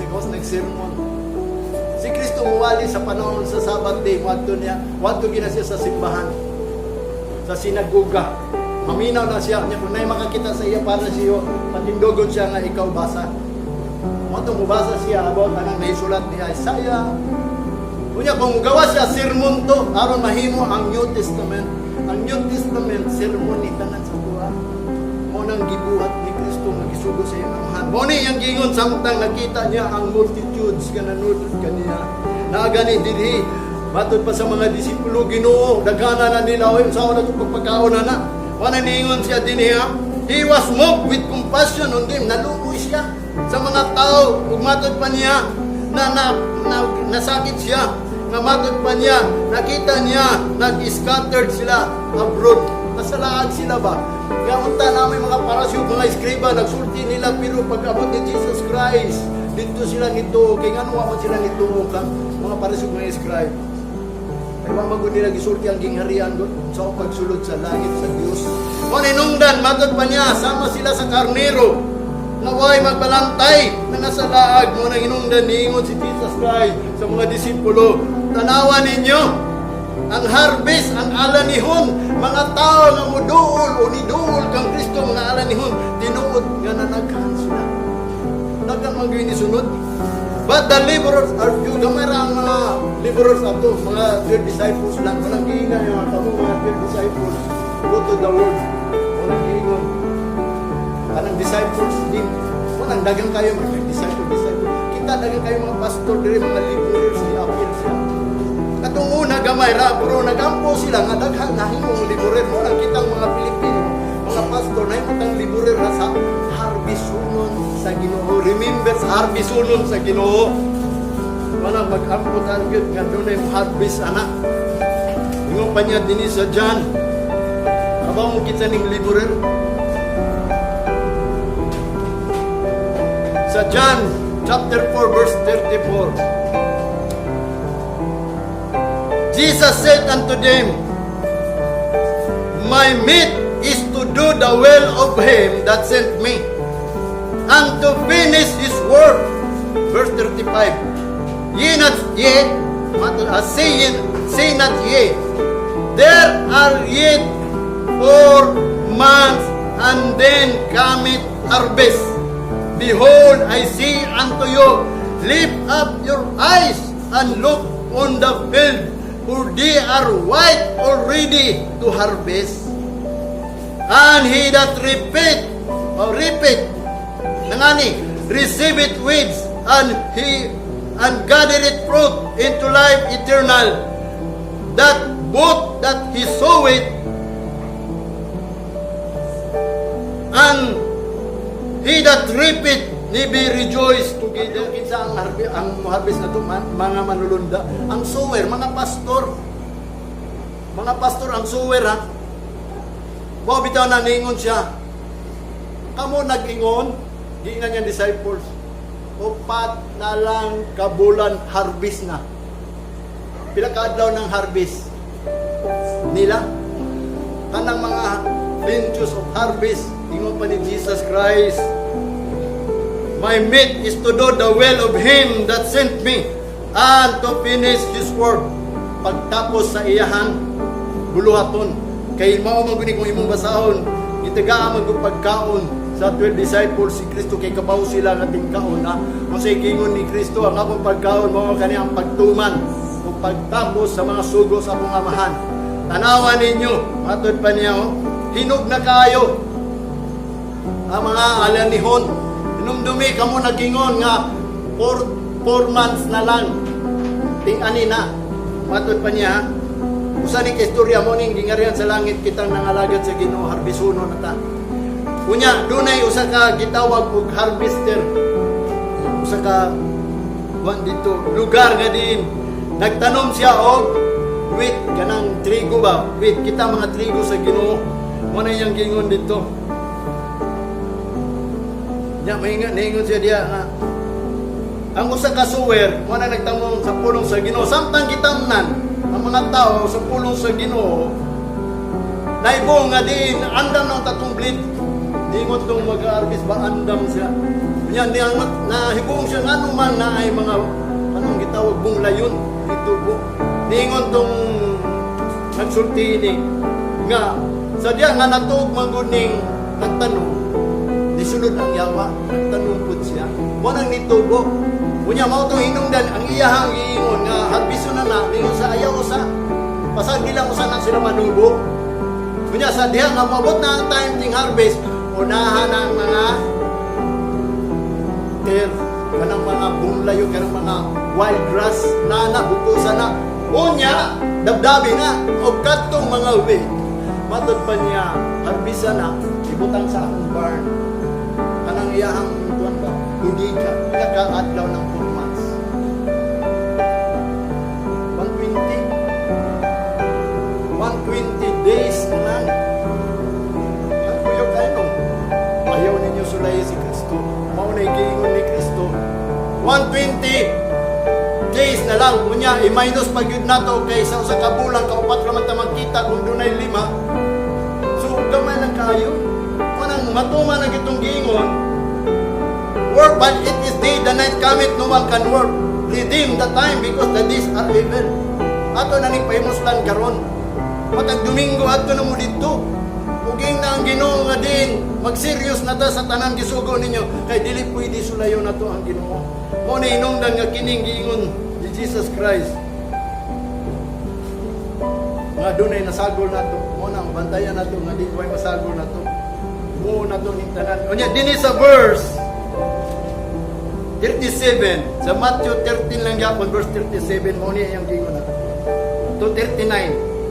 Gawas nagsermon. Si Kristo muwali sa panahon sa Sabbath day, muadto niya, muadto gina siya sa simbahan, sa sinagoga. Maminaw na siya niya kung nay makakita sa iya para siyo, patindogon siya nga ikaw basa. Mo mubasa siya about anang naisulat ni Isaiah. Unya kung mugawa siya, sermon to aron mahimo ang New Testament. Ang New Testament, sermon ni tanan sa tuwa. Mo nang gibuhat ni Kristo nga gisugo sa iyang Amahan. Mo ni iyang giingon samtang nakita niya ang multitudes nga nanudod kaniya. Naa gani dinhi matod pa sa mga disipulo, "Ginoo, daghana na nila, oy, unsaon na itong pagpagkaon na na?" Wala niingon siya dinhi ha. He was moved with compassion on them. Naluoy siya sa mga tao. Ug matod pa niya na nasakit siya. Nga matod pa niya, nakita niya, nag-scattered sila abroad. Nasalaag sila ba? Kaya unta namin mga Pariseo, mga eskriba, nagsulti nila, pero pag abot ni Jesus Christ, dito sila nito, kay ngano wa man sila nito kang mga Pariseo, mga scribe? Ay wa man gud nila gisulti ang gingharian gud sa pagsulod sa langit sa Dios. Mo ninungdan matod pa niya sama sila sa karnero nga way magbalantay na nasa laag. Mo nang hinungdan niingon si Jesus Christ sa mga disipulo, "Tanawa ninyo ang harvest, ang alanihon, mga tao nga muduol o niduol kang Kristo, mga alanihon, tinuod nga nanaghan sila." Daghan man gyud ni sunod. But the laborers are few. Gamay ra ang mga laborers ato, mga 12 disciples lang. Walang giingan yung mga kamo, mga 12 disciples. Go to the world. Walang giingon. Kanang disciples din. Walang dagang kayo mga disciple, disciple. Kita dagang kayo mga pastor diri, mga laborers, ni apil siya. Katong una gamay ra, pero nagampo sila nga daghan nahimong laborer mo nang kitang mga Pilipino, mga pastor nahimo tang laborer ra sa harbisonon sa Ginoo. Remember, sa harbisonon sa Ginoo. Wala mag-ampo ta gyud nga dunay harvest ana. Ingon pa niya dinhi sa John. Kabaw mo kita ning laborer. Sa John chapter 4 verse 34. Jesus said unto them, "My meat is to do the will of him that sent me, and to finish his work." Verse 35. Ye not yet, say not ye, 'There are yet 4 months, and then cometh harvest.' Behold, I say unto you, lift up your eyes and look on the field, for they are white already to harvest. And he that reapeth, or reapeth, nangani, receiveth wage, and he and gathereth fruit into life eternal, that both that he soweth and he that reapeth may be rejoice together. Kinsa ang harvest na to, mga manulunda. Ang sower, mga pastor. Mga pastor ang sower ha. Mao bitaw na ningon siya. Kamo nag-ingon, giingnan niya disciples, "4 na lang ka bulan, harvest na." Pila ka adlaw ng harvest nila? Kanang mga plenteous of harvest, ingon pa ni Jesus Christ, "My meat is to do the will of Him that sent me and to finish His work." Pagtapos sa iyahang buluhaton. Kay mao man guni kung imong basahon, gitagaan man gud pagkaon sa 12 disciples si Kristo kay kabaw sila nga tingkaon na. Unsay giingon ni Kristo? "Ang akong pagkaon mao kani ang pagtuman o pagtapos sa mga sugo sa akong Amahan." Tanawa ninyo, matod pa niya, oh, hinog na kayo ang mga alanihon. Hinumdumi kamo nagingon nga 4 months na lang ting-ani na. Matod pa niya, ha? Usa ni ka istorya mo ning gingarian sa langit, kitang nangalagad sa Ginoo, harbisuno na ta. Unya dunay usa ka gitawag og harvester. Usa ka kuan dito, lugar nga diin nagtanom siya og wheat, kanang trigo ba? Wheat, kita mga trigo sa Ginoo. Mo na iyang giingon dito. Nya may nga niingon siya diya nga ang usa ka sower mo na nagtamong sa pulong sa Ginoo. Samtang gitamnan ang mga tao sa pulong sa Ginoo, naibong nga diin andam ng tatong blade. Ningon tong mag-harvest ba, andam siya. Nya niya nahibong siya ngano man na ay mga anong gitawag, bunglayon nitubo. Ningon tong nagsulti ni nga sa diya nga natuog man gud ning nagtanom, nisulod ang yawa, nagtanom pud siya. Mo nang nitubo. Unya mao tong hinungdan ang iyahang giingon nga harbiso na na, ningon sa ayaw usa. Pasag lang usa na sila manubo. Unya sa diha nga moabot na ang time ting harvest, unahan ang mga tare, kanang mga bunglayo, kanang mga wild grass na na butusan na. Unya, dabdabi na og kadtong mga wheat. Matod pa niya, harbisa na, ibutang sa akong barn. Kanang iyahang tuwan ba? Bodega. Pila ka adlaw ng 4 months? 120. 120 days na lang. Ang kuyo kayo nung ayaw ninyo sulayi si Kristo. Mao na giingon ni Kristo. 120 days na lang. Unya, i-minus pa gyud nato kay sa usa ka bulan, kaupat ra man ta magkita kung dunay lima. So, gamay lang kaayo. Manang matuman ang itong giingon, "Work while it is day, the night cometh, no one can work. Redeem the time because the days are evil." Ato na ning pahimuslan karon. Matag Domingo adto na mo didto. Uging na ang Ginoo nga din mag-serious na ta sa tanang gisugo ninyo kay dili pwede sulayo na to ang Ginoo. Mo na hinungdan nga kining giingon ni Jesus Christ nga dunay nasagol nato. Mo na ang bantayan nato nga di way masagol nato. Mo na to ning tanan. Unya dinhi sa verse 37, sa Matthew 13 lang gyapon, verse 37, mo ni iyang giingon na to 39.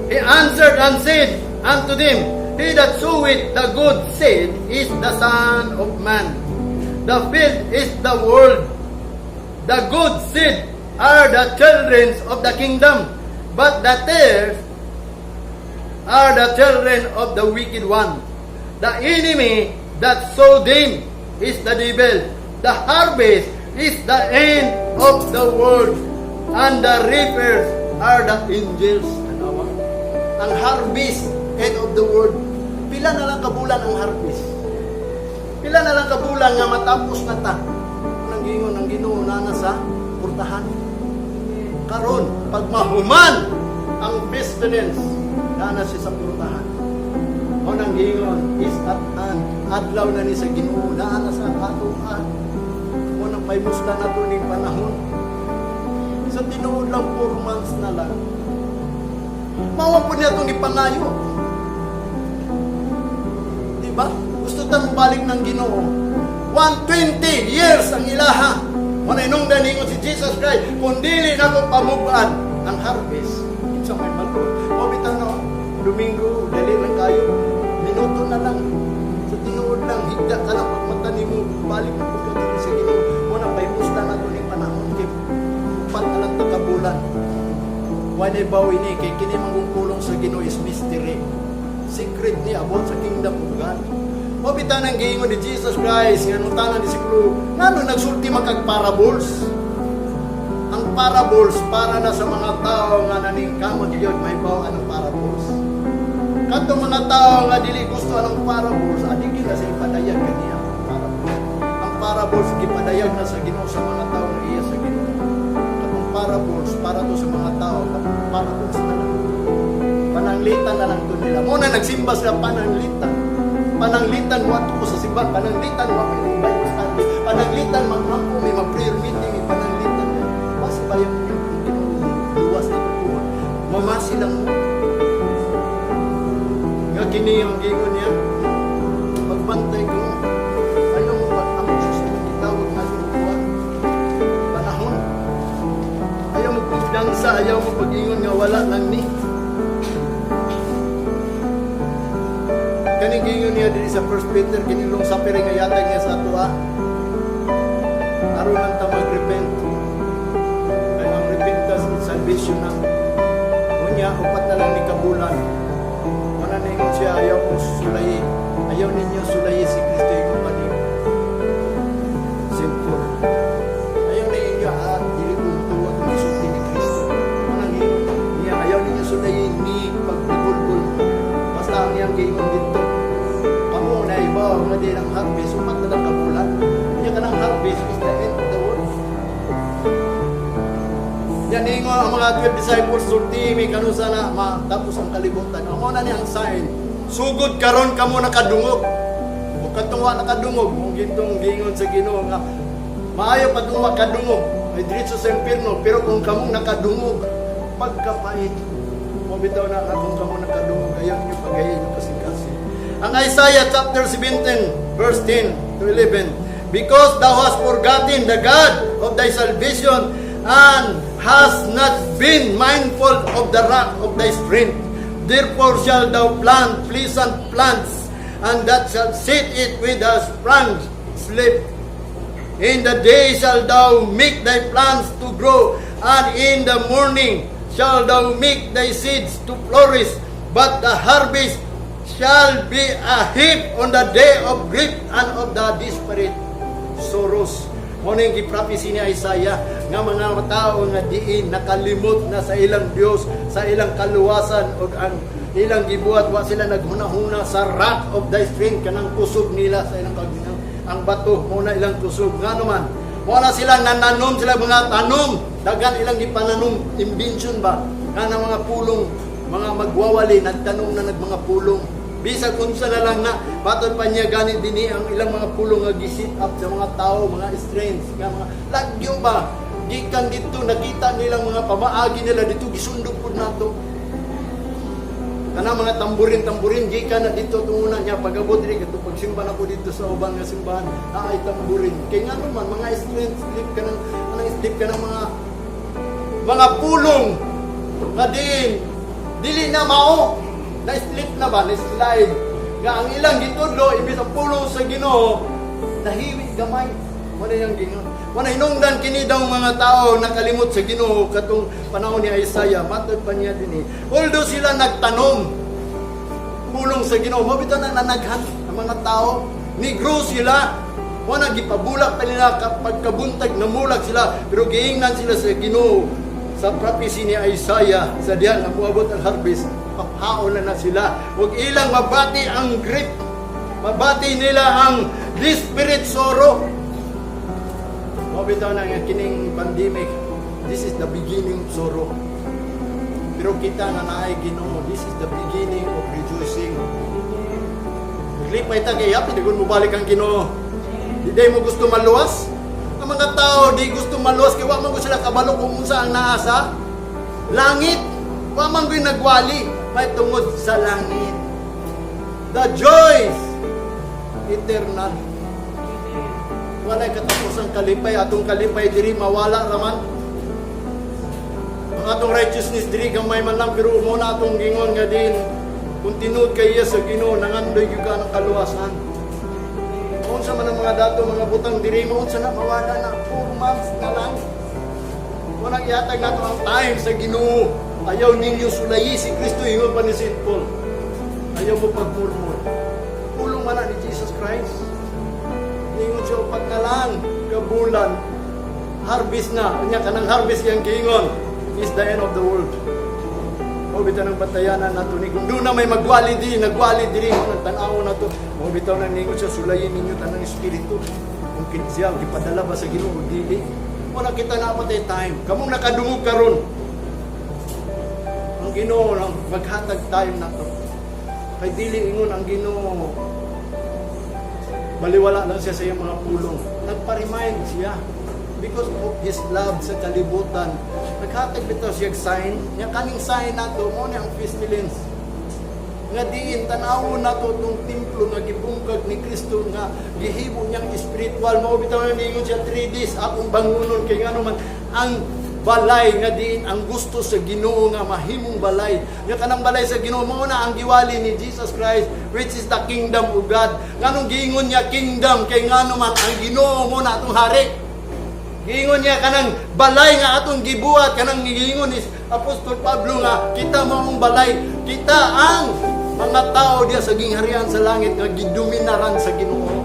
He answered and said unto them, "He that soweth the good seed is the Son of Man. The field is the world. The good seed are the children of the kingdom, but the tares are the children of the wicked one. The enemy that sowed them is the devil. The harvest is the end of the world, and the reapers are the angels." Tanawa. Ang harvest, end of the world. Pila na lang kabulan ang harvest? Pila na lang kabulan nga matapos na ta? Nang giingon ang Ginoo na na sa purtahan. Karon, pag mahuman ang pestilence, na na siya sa purtahan. O nang giingon is at hand. Adlaw na ni sa Ginoo, naa na sa atoan. Mo nang pahimuslan na to ning panahon. Sa tinuod lang, 4 months na lang. Mao po niya itong ipangayo. Di ba? Gusto ta balik ng Ginoo. 120 years ang ilaha. Manay ningon si Jesus Christ, kung dili na ko pamub-an ang harvest, sa may maluot. O bitaw no, Domingo, dali lang kayo. Minuto na lang. Sa tinuod lang, higda ka lang pagmata nimo, balik na pud ka diri sa Ginoo. Mo na pahimuslan nato ning panahon kay upat na lang ta ka bulan. Why na bawi ni kay kini mangungkulong sa Ginoo is mystery. Secret ni about sa kingdom of God. Mo bitaw nang giingon ni Jesus Christ nga nung tanan disipulo, ngano nagsulti man kag parables? Ang parables para na sa mga tao nga naningkamot gyud mahibaw ang parables. Kadtong mga tao nga dili gusto anong parables, adi gyud na sa ipadayag kaniya ang parables. Ang parables gipadayag na sa Ginoo sa mga tao nga iya sa Ginoo. Katong parables para to sa mga tao, katong parables na lang. Pananglitan na lang to nila. Mo na nagsimba sila pananglitan. Pananglitan wa ko sa simbahan, pananglitan wa ko yung Bible study, pananglitan mag-ampo may mag-prayer meeting, pananglitan. Basta ba yung Ginoo luwas na ito? Mamasi lang mo. Nga kini ang giingon niya, magbantay ko, ayaw mo pag-ampo sa gitawag natin buwan, panahon. Ayaw mo pagdansa, ayaw mo pag-ingon nga wala lang ni. Kaning giingon niya diri sa 1 Peter, kining long suffering nga yatag niya sa atoa. Aron lang ta mag-repent. Kay ang repentance is salvation na. Unya, upat na lang ni kabulan. Wala na ingon siya, ayaw mo sulayi. Ayaw ninyo sulayi si Kristo ingon pa ni sinful. Ayaw na inyo at dili kong tuwa kung isulti ni Kristo. Wala ingon niya, ayaw ninyo sulayi ni pagbulbul. Basta ang iyang giingon dito. Kamo na iba, nga di din ang harvest, 4 na lang ka bulan. Nya kanang harvest is the end of the world. Yan ningo ang mga 12 disciples, "Sulti mi kanusa na matapos ang kalibutan." Amo na ni ang sign. Sugod karon kamo nakadungog. Ug katong wa nakadungog, mao gintong giingon sa Ginoo nga maayo pa kung makadungog, ay diretso sa impierno, pero kung kamo nakadungog, pagkapait. Mo bitaw na nga kung kamo nakadungog, ayaw niyo pagayi inyong kasing-kasing. Ang Isaiah chapter 17 verse 10 to 11. "Because thou hast forgotten the God of thy salvation and hast not been mindful of the rock of thy strength. Therefore shalt thou plant pleasant plants, and thou shalt set it with a sprung sleeve. In the day shalt thou make thy plants to grow, and in the morning shalt thou make thy seeds to flourish, but the harvest shall be a heap on the day of grief and of the desperate sorrows." Mo na yung gi-prophecy ni Isaiah nga mga tao nga diin nakalimot na sa ilang Dios, sa ilang kaluwasan ug ang ilang gibuhat, wa sila naghuna-huna sa rock of thy strength, kanang kusog nila sa ilang kaginaw. Ang bato mo na ilang kusog. Ngano man wala sila nananom, sila mga tanom, daghan ilang gipananom, invention ba nga mga pulong, mga magwawali, nagtanom na nag mga pulong, bisag unsa na lang na. Matod pa niya gani dinhi ang ilang mga pulong nga gi-set up sa mga tao, mga strengths nga mga lagyo ba gikan dito, nakita nilang mga pamaagi nila dito, gisundo pud nato. Kana mga tamburin-tamburin gikan na dito tunguna niya pag-abot diri kadto pagsimba na ko dito sa uban nga simbahan, naay tamburin. Kay ngano man mga strength slip kanang anang slip kanang mga pulong nga diin dili na mao, na slip na ba, na slide nga ang ilang gitudlo imbis ang pulong sa Ginoo, nahiwi gamay. Wala yang gingon. Wala hinungdan kini daw mga tao nakalimot sa Ginoo katong panahon ni Isaiah. Matod pa niya dinhi. Although sila nagtanom pulong sa Ginoo, mao bitaw na nanaghan ang mga tao. Ni-grow sila. Wala gipabulak pa nila kapag kabuntag namulak sila, pero giingnan sila sa Ginoo sa prophecy ni Isaiah sa diyan nga moabot ang harvest, papaon na na sila. Ug ilang mabati ang grief, mabati nila ang desperate sorrow. Mao bitaw na nga kining pandemic, this is the beginning of sorrow. Pero kita na naay Ginoo, this is the beginning of rejoicing. Naglipay ta kay happy dagon mo balik ang Ginoo. Di day mo gusto maluwas. Ang mga tao di gusto maluwas kay wa man gud sila kabalo kung unsa ang naa sa langit. Wa man gud nagwali may tungod sa langit. The joys eternal. Walay katapusang kalipay. Atong kalipay diri mawala raman. Ang atong righteousness diri gamay man lang, pero mo na atong gingon nga din kung tinuod kay iya sa Ginoo, nangandoy gyud ka ng kaluwasan. Unsa man ang mga dato, mga butang diri mo, unsa na, mawala na, 4 months na lang. Walang ihatag nato ang time sa Ginoo. Ayaw ninyo sulayi si Kristo, ingon pa ni St. Paul. Ayaw mo pagmurmur. Pulong man na ni Jesus Christ. Ingon siya, 4 na lang kabulan. Harvest na. Unya kanang harvest yang giingon is the end of the world. Mao bitaw ng batayanan nato ni kung doon na may magwali diri, nagwali diri mo nang tan-awon nato. Mao bitaw nang ningon siya, sulayin ninyo tanang espiritu. Kung kin siya gipadala ba sa Ginoo o dili. Wala kita na patay time. Kamong nakadungog karon. Ang Ginoo nang maghatag time nato. Kay dili ingon ang Ginoo baliwala lang siya sa iyang mga pulong. Nagpa-remind siya because of His love sa kalibutan. Naghatag bitaw siya og sign. Nya kaning sign nato mo ni ang pestilence. Nga diin tan-awon nato tong templo nga gibungkag ni Kristo nga gihimo niyang spiritual, mao bitaw nga niingon siya, "3 days akong bangunon," kay ngano man ang balay nga diin ang gusto sa Ginoo nga mahimong balay. Nya kanang balay sa Ginoo mao na ang giwali ni Jesus Christ, which is the kingdom of God. Nganong giingon niya kingdom? Kay ngano man ang Ginoo mo na atong hari. Giingon niya kanang balay nga atong gibuhat, kanang giingon ni Apostol Pablo nga kita maong balay, kita ang mga tao diya sa gingharian sa langit nga gidominaran sa Ginoo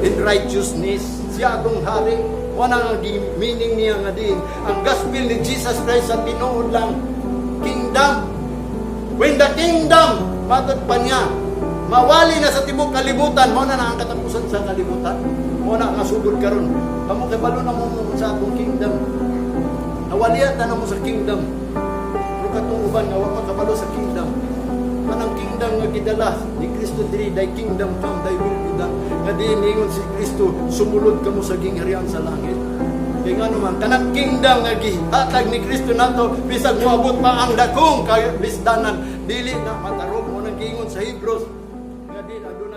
in righteousness. Siya atong hari. Wala ang meaning niya nga din. Ang gospel ni Jesus Christ sa tinuod lang kingdom. When the kingdom, matod pa niya, Mawali na sa tibok kalibutan, mao na na ang katapusan sa kalibutan. Mao na nga sugod karon. Kamo kay balo na mo sa atong kingdom. Nawalian na mo sa kingdom. Pero katong uban nga wa pa kabalo sa kingdom. Kanang kingdom nga gidala ni Kristo diri, "Thy kingdom come, thy will be done." Nga diin ningon si Kristo, "Sumulod kamo sa gingharian sa langit." Kay ngano man kanang kingdom nga gihatag ni Kristo nato, bisag moabot pa ang dakong kabisdanan, dili na matarog. Mao nang giingon sa Hebrews nga di adunay